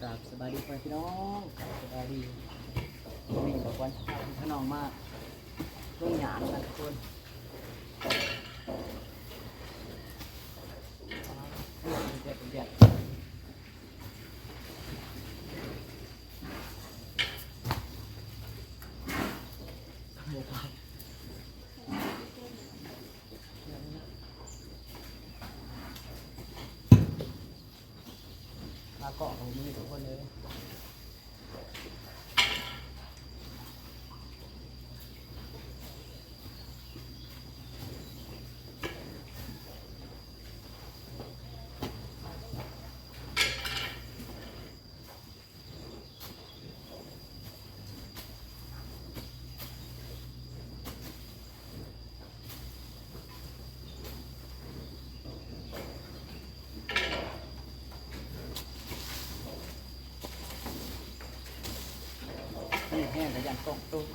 ครับ สบายดีพ่อแม่พี่น้อง ครับ สบายดี วันนี้บ่าวควันพาพี่พาน้องมาลงหญ้ากันทุกคน เดือดเดือด มาเกาะตรงนี้ทุกคนเลย แห้งๆ ก็ย่านกล้องตก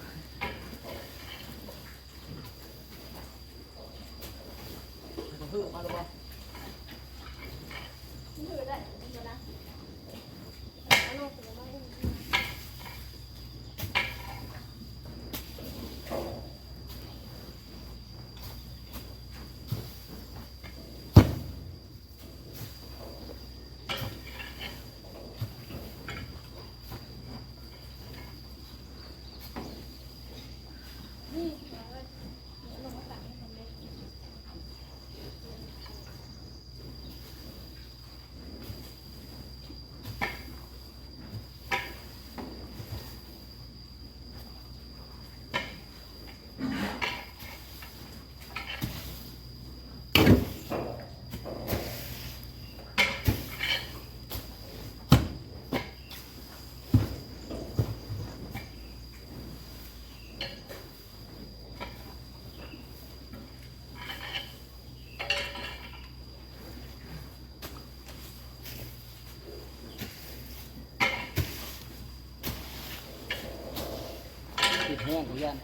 ติดแห้ง ย่าน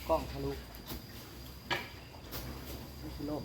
กล้องทะลุ มันสิล่ม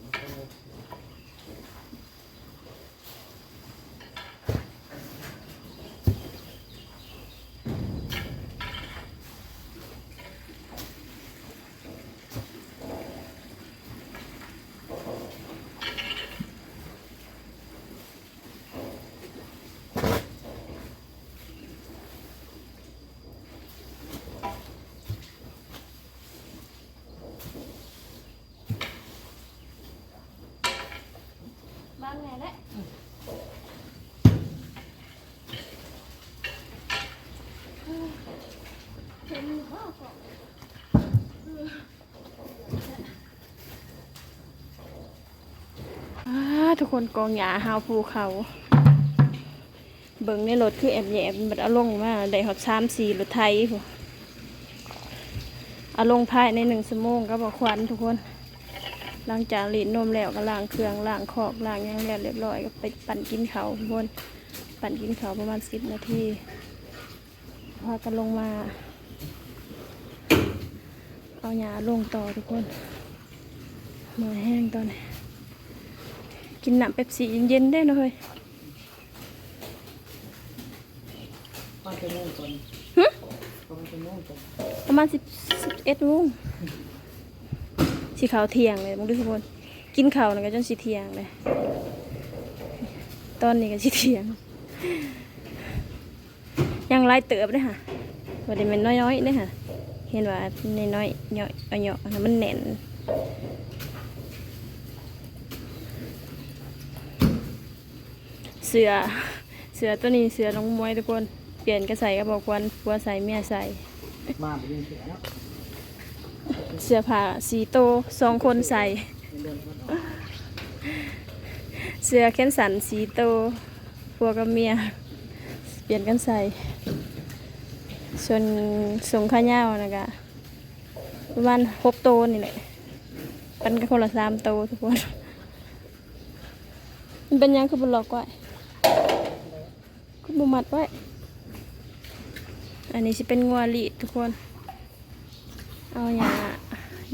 บางแหน่แหละ เห็นบ่ อ้า ทุกคน กองหญ้าเฮาภูเขา เบิ่งในรถคือแอบแยบ บัดเอาลงมาได้ฮอดสามสี่รถไถพู้น เอาลงภายในหนึ่งชั่วโมงกับบ่าวควันทุกคน หลังจากรีดนมแล้วก็ล้างเครื่อง ล้างคอก ล้างหยังแล้วเรียบร้อย ก็ไปปั่นกินข้าวทุกคน ปั่นกินข้าวประมาณสิบนาที พากันลงมาเอาหญ้าลงต่อทุกคน เมื่อยแฮงตอนนี้ กินน้ำเป๊ปซี่เย็นๆ เด้เนาะเฮ้ย มาจักโมงก่อน หึ ประมาณจักโมงก่อน ประมาณสิบ สิบเอ็ดโมง สิเข้าเที่ยงเลย เบิ่งดูทุกคน กินข้าวนั่นก็จนสิเที่ยงเลย ตอนนี้ก็สิเที่ยง ยังหลายเติบเด้อค่ะ บ่ได้แม่นน้อยๆ เด้อค่ะ เห็นว่าน้อยๆ เยาะๆ มันแน่น เสื้อ เสื้อตัวนี้เสื้อน้องมวยทุกคน เปลี่ยนกันใส่กับบ่าวควัน ผัวใส่เมียใส่ มาบ่มีเสื้อเนาะ เสื้อผ้าสี่โต สองคนใส่ เสื้อแขนสั้นสี่โต ผัวกับเมียเปลี่ยนกันใส่ ส่วนส่งขายาวนะกะประมาณหกโตนี่แหละ ปันกันคนละสามโตทุกคน มันเป็นหยังคือบ่ล็อกไว้ คือบ่มัดไว้ อันนี้สิเป็นงัวลีดทุกคน เอาหญ้า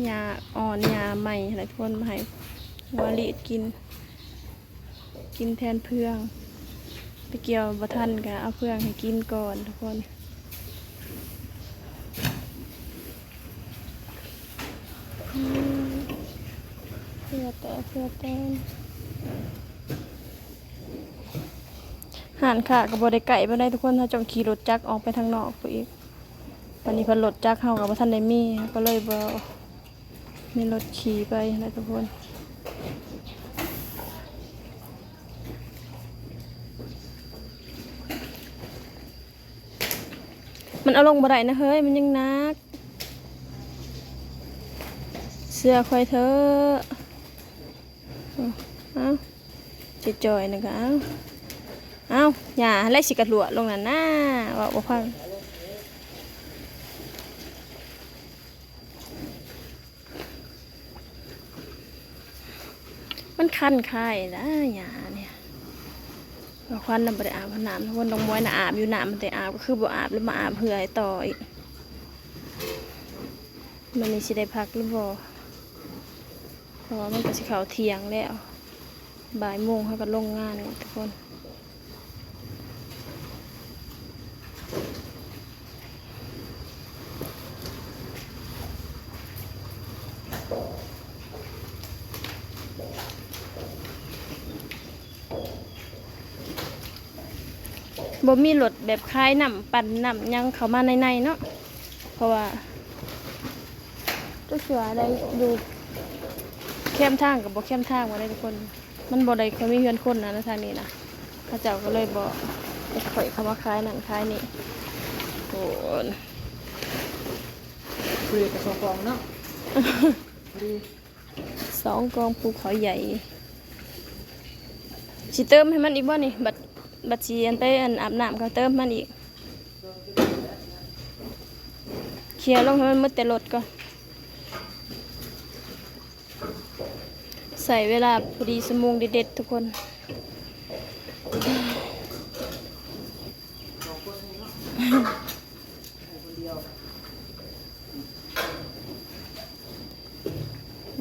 หญ้าอ่อน หญ้าใหม่อะไรทุกคนมาให้งัวลีดกิน กินแทนเฟือง ໄປກ່ຽວບໍ່ທັນກະເອົາເຟືອງໃຫ້ກິນກ່ອນທຸກຄົນ. ອືມ ເຟືອແຕ່ ເຟືອແຕ່ ຮ້ານຄ້າກໍບໍ່ໄດ້ໃກ້ປານໃດທຸກຄົນ, ເຮົາຕ້ອງຂີ່ລົດຈັກອອກໄປທາງນອກພຸ້ນອີກ. ບັດນີ້ເພິ່ນລົດຈັກເຮົາກໍບໍ່ທັນໄດ້ມີ ເຮົາກໍເລີຍບໍ່ ມີລົດຂີ່ໄປຫັ້ນແຫຼະທຸກຄົນ. ມັນເອົາລົງບໍ່ໄດ້ນະເຮີ້ຍ ມັນຍັງໜັກ. ເຊື່ອຂ້ອຍເຖາະ. ເອົາ ຈ່ອຍໆ ນັ້ນກໍເອົາ ເອົາ ຢ່າ ແລ້ວຊິກະຫຼວດລົງນັ້ນນາ ເວົ້າບໍ່ຟັງ. ມັນຄັນຄາຍນະ ຫຍ້ານີ້. ບໍ່ຄວັນນຳ ບໍ່ໄດ້ອາບນ້ຳ ຄົນນ້ອງມວຍນະອາບຢູ່ ນ້ຳມັນແຕ່ອາບ ກໍຄືບໍ່ອາບ ແລ້ວມາອາບເຫື່ອໃຫ້ຕໍ່ອີກ. ມື້ນີ້ຊິໄດ້ພັກຫຼືບໍ່? ເພາະວ່າມັນກໍຊິເຂົ້າທ່ຽງແລ້ວ ບ່າຍໂມງເຮົາກໍລົງງານທຸກຄົນ. ບໍ່ມີລົດແບບຂາຍນ້ຳປັ່ນນ້ຳຫຍັງເຂົ້າມາໃນໆ ເນາະ ເພາະວ່າ ຈັກຊິວ່າໃດ ຢູ່ແຄມທາງກໍບໍ່ແຄມທາງວ່າໃດທຸກຄົນ. ມັນບໍ່ໄດ້ຄ່ອຍມີເຮືອນຄົນນະ ໃນທາງນີ້ນະ ເຂົາເຈົ້າກໍເລີຍບໍ່ຄ່ອຍເຂົ້າມາຂາຍນັ້ນຂາຍນີ້. ໂອ້ ພໍດີກະສອງກອງເນາະ ພໍດີ ສອງກອງພູເຂົາໃຫຍ່. ຊິເຕີມໃຫ້ມັນອີກບໍ່ນີ້? ບັດ ບັດຊິອັນໄປອັນອາບນ້ຳກໍເຕີມມັນອີກ. ເຄຍລົງໃຫ້ມັນໝົດແຕ່ລົດກ່ອນ. ໃຊ້ເວລາພໍດີຊົ່ວໂມງເດັດໆ ທຸກຄົນ.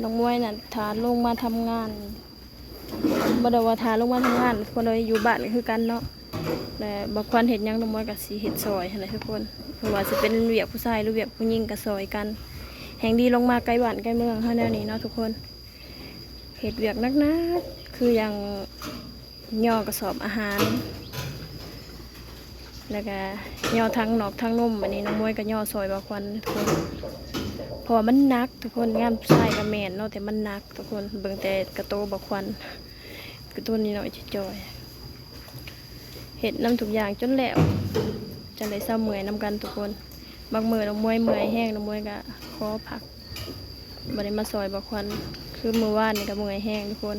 ນ້ອງມວຍນັ້ນຖ້າລົງມາທຳງານ ບໍ່ໄດ້ວ່າຖ້າລົງມາທຳງານ ຄົນເຮົາຢູ່ບ້ານກໍຄືກັນເນາະ ແລະ ບໍ່ຄວນເຮັດຫຍັງ ນ້ອງມວຍກໍຊິເຮັດຊ່ອຍຫັ້ນແຫຼະທຸກຄົນ. ບໍ່ວ່າຊິເປັນວຽກຜູ້ຊາຍ ຫຼື ວຽກຜູ້ຍິງກໍຊ່ອຍກັນ. ແຮ່ງດີລົງມາໃກ້ບ້ານໃກ້ເມືອງເຮົາແນວນີ້ເນາະທຸກຄົນ. ເຮັດວຽກໜັກໆ ຄືຢ່າງຍໍກະສອບອາຫານ ແລ້ວກະຍໍຖັງນອກຖັງນົມ. ອັນນີ້ນ້ອງມວຍກະຍໍຊ່ອຍບ່າວຂວັນທຸກຄົນ ເພາະວ່າມັນໜັກທຸກຄົນ. ງານຜູ້ຊາຍກະແມ່ນເນາະ ແຕ່ມັນໜັກທຸກຄົນ. ເບິ່ງແຕ່ກະໂຕບ່າວຂວັນ ກະໂຕນ້ອຍໆ ຈ່ອຍໆ ເຮັດນຳທຸກຢ່າງຈົນແລ້ວ ຈັ່ງໄດ້ເຊົາເມື່ອຍນຳກັນທຸກຄົນ. ບາງມື້ນ້ອງມວຍເມື່ອຍແຮງ ນ້ອງມວຍກະຂໍພັກ ບໍ່ໄດ້ມາຊ່ອຍບ່າວຂວັນ. ຄືມື້ວານນີ້ກະເມື່ອຍແຮງທຸກຄົນ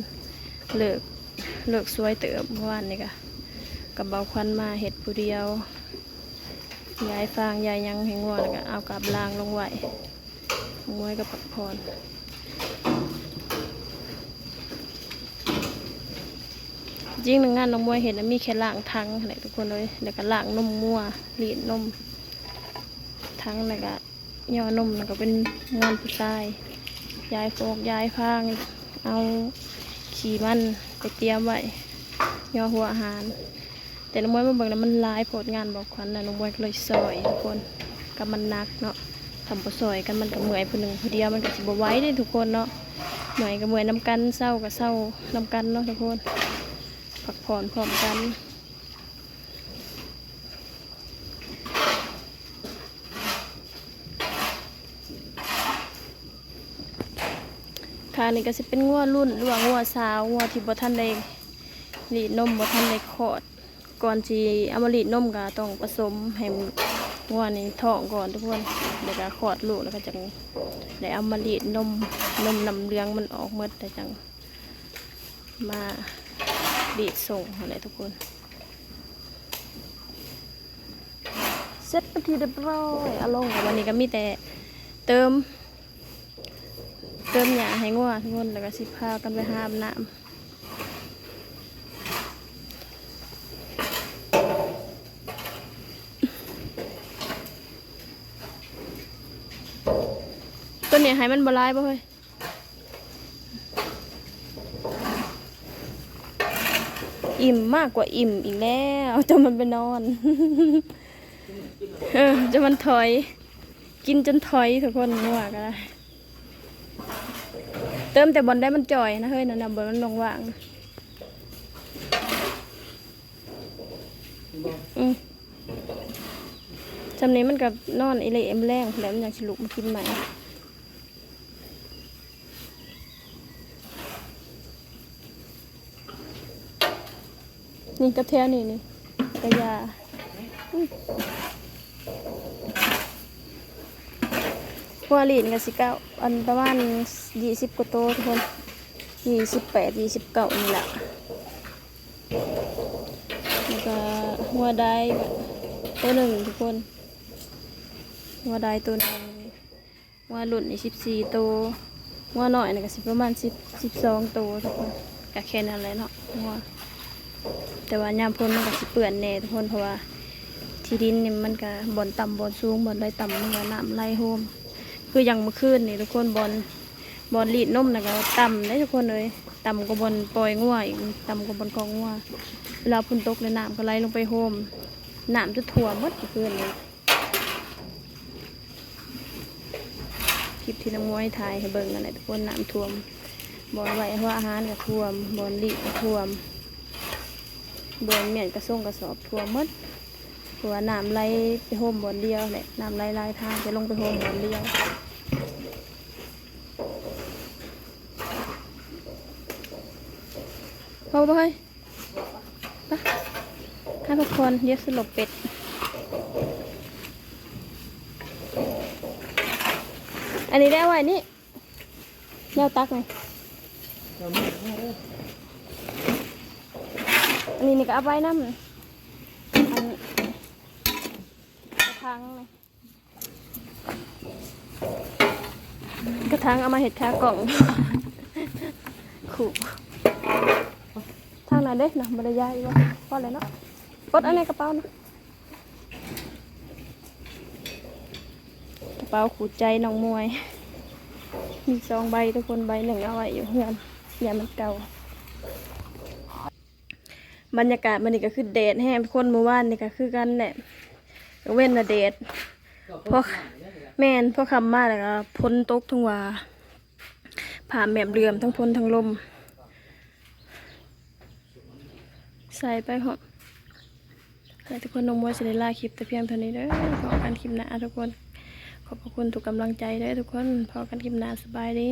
ເລີກ ເລີກສວຍເຕີບ. ມື້ວານນີ້ກະກັບບ່າວຂວັນມາເຮັດຜູ້ດຽວ ຢາຍຟາງຢາຍຫຍັງໃຫ້ງົວ ແລ້ວກະເອົາກັບລາງລົງໄວ້. ນ້ອງມວຍກະພັກຜ່ອນ. ຈິງໜຶ່ງງານນ້ອງມວຍເຮັດນະ ມີແຄ່ລ້າງຖັງຫັ້ນແຫຼະທຸກຄົນເອີຍ ແລ້ວກະລ້າງນົມງົວ ລີດນົມ ຖັງ ແລ້ວກະຍໍນົມ ແລ້ວກະເປັນງານຜູ້ຊາຍ ຢາຍຟອກຢາຍຟາງ ເອົາຂີ້ມັນໄປຕຽມໄວ້ ຍໍຫົວອາຫານ. ແຕ່ນ້ອງມວຍມາເບິ່ງແລ້ວມັນຫຼາຍໂພດງານບ່າວຂວັນນະ ນ້ອງມວຍກໍເລີຍຊ່ອຍທຸກຄົນ. ກໍມັນໜັກເນາະ ຖ້າບໍ່ຊ່ອຍກັນມັນກໍເມື່ອຍ ຜູ້ໜຶ່ງຜູ້ດຽວມັນກໍຊິບໍ່ໄຫວເດ້ທຸກຄົນເນາະ. ເມື່ອຍກໍເມື່ອຍນຳກັນ ເຊົາກໍເຊົານຳກັນເນາະທຸກຄົນ ພັກຜ່ອນພ້ອມກັນ. ຂ້າງນີ້ກໍຊິເປັນງົວລຸ້ນ ຫຼືວ່າງົວສາວ ງົວທີ່ບໍ່ທັນໄດ້ລີດນົມ ບໍ່ທັນໄດ້ຄອດ. ກ່ອນຊິເອົາມາລີດນົມກໍຕ້ອງປະສົມໃຫ້ງົວນີ້ທ້ອງກ່ອນທຸກຄົນ ແລ້ວກໍຄອດລູກ ແລ້ວກໍຈັ່ງໄດ້ເອົາມາລີດນົມ ນົມນ້ຳເຫຼືອງມັນອອກໝົດ ແລ້ວຈັ່ງມາລີດສົ່ງຫັ້ນແຫຼະທຸກຄົນ. ເສັດເປັນທີ່ຮຽບຮ້ອຍ ເອົາລົງ ແລ້ວບັດນີ້ກໍມີແຕ່ເຕີມ ເຕີມຫຍ້າໃຫ້ງົວທຸກຄົນ ແລ້ວກໍຊິພາກັນໄປຫາອາບນ້ຳ. ໂຕນີ້ໃຫ້ມັນບໍ່ຫຼາຍບໍ່ເຮີ້ຍ? ອີ່ມມາກກວ່າອີ່ມອີກແລ້ວ ຈົນມັນໄປນອນ ເອີ ຈົນມັນຖອຍ ກິນຈົນຖອຍທຸກຄົນ ງົວກໍໄດ້ ເຕີມແຕ່ບ່ອນໃດມັນຈ່ອຍນະເຮີ້ຍ ນັ້ນນະ ບ່ອນມັນວ່າງໆ ອືມ ຊ່ຳນີ້ມັນກໍນອນອີ່ເລະແອມແລງພຸ້ນແຫຼະ ມັນຍັງຊິລຸກມາກິນໃໝ່. ນີ້ກັບແຖວນີ້ນີ້ກະຢາ ອືມ ຫົວລີ້ນກະຊິເກົ້າ ອັນປະມານຊາວກວ່າໂຕທຸກຄົນ ຊາວແປດ ຊາວເກົ້ານີ້ລະ ແລ້ວກະຫົວໄດໂຕໜຶ່ງທຸກຄົນ ຫົວໄດໂຕໜຶ່ງ. ງົວລຸ້ນນີ້ສິບສີ່ໂຕ ງົວນ້ອຍນີ້ກະຊິປະມານສິບ ສິບສອງໂຕທຸກຄົນ ກະແຄ່ນັ້ນແຫຼະເນາະ ງົວ ແຕ່ວ່າຍາມຝົນມັນກະຊິເປື້ອນແດ່ທຸກຄົນ ເພາະວ່າທີ່ດິນນີ້ມັນກະບ່ອນຕ່ຳບ່ອນສູງ ບ່ອນໃດຕ່ຳມັນກະນ້ຳໄຫຼໂຮມ ຄືຢ່າງມື້ຄືນນີ້ທຸກຄົນ ບ່ອນ ບ່ອນລີດນົມນະກະຕ່ຳເດ້ທຸກຄົນເອີຍ ຕ່ຳກວ່າບ່ອນປ່ອຍງົວອີກ ຕ່ຳກວ່າບ່ອນຄອກງົວ ເວລາຝົນຕົກແລ້ວນ້ຳກະໄຫຼລົງໄປໂຮມ ນ້ຳຈົນຖ້ວມໝົດມື້ຄືນນີ້. ຄລິບທີ່ນ້ອງມວຍຖ່າຍໃຫ້ເບິ່ງນັ້ນແຫຼະທຸກຄົນ ນ້ຳຖ້ວມ ບ່ອນໄວ້ຫົວອາຫານກະຖ້ວມ ບ່ອນລີດກະຖ້ວມ ບ່ອນມ້ຽນກະຊົງກະສອບຖ້ວມໝົດ ເພາະວ່ານ້ຳໄຫຼໄປໂຮມບ່ອນດຽວແຫຼະ ນ້ຳໄຫຼຫຼາຍທາງ ໄປລົງໄປໂຮມບ່ອນດຽວ ພໍບໍ່ເຮີ້ຍ? ໄປ ຫາພັກຜ່ອນ ດຽວສະຫຼົບເປັດ ອັນນີ້ໄດ້ເອົາໄວ້ນີ້ ແນວຕັກນີ້ ອັນນີ້ນີ້ກະເອົາໄວ້ນຳ ອັນ ກະຖາງນີ້ ກະຖາງເອົາມາເຮັດຂາກອງ ຄູ່ ທາງນັ້ນເດ້ນະ ບໍ່ໄດ້ຍ້າຍບໍ່ ພໍແລ້ວເນາະ ປົດອັນໃນກະເປົານະ ກະເປົາຄູ່ໃຈນ້ອງມວຍ ມີສອງໃບທຸກຄົນ ໃບໜຶ່ງເອົາໄວ້ຢູ່ເຮືອນ ຢ້ານມັນເກົ່າ. ບັນຍາກາດມື້ນີ້ກະຄືແດດແຮງທຸກຄົນ ມື້ວານນີ້ກະຄືກັນແຫຼະ ກາງເວັນນະແດດ ພໍ ແມ່ນ ພໍຄ່ຳມາແລ້ວກະຝົນຕົກ ເຖິງວ່າຟ້າແມບເຫຼື້ອມ ທັງຝົນທັງລົມ ໃສ່ໄປພ້ອມ ແລ້ວທຸກຄົນ ນ້ອງມວຍຊິໄດ້ລາຄລິບແຕ່ພຽງເທົ່ານີ້ເດີ ພໍ້ກັນຄລິບໜ້າທຸກຄົນ ຂອບພະຄຸນທຸກກຳລັງໃຈເດີທຸກຄົນ ພໍ້ກັນຄລິບໜ້າ ສະບາຍດີ.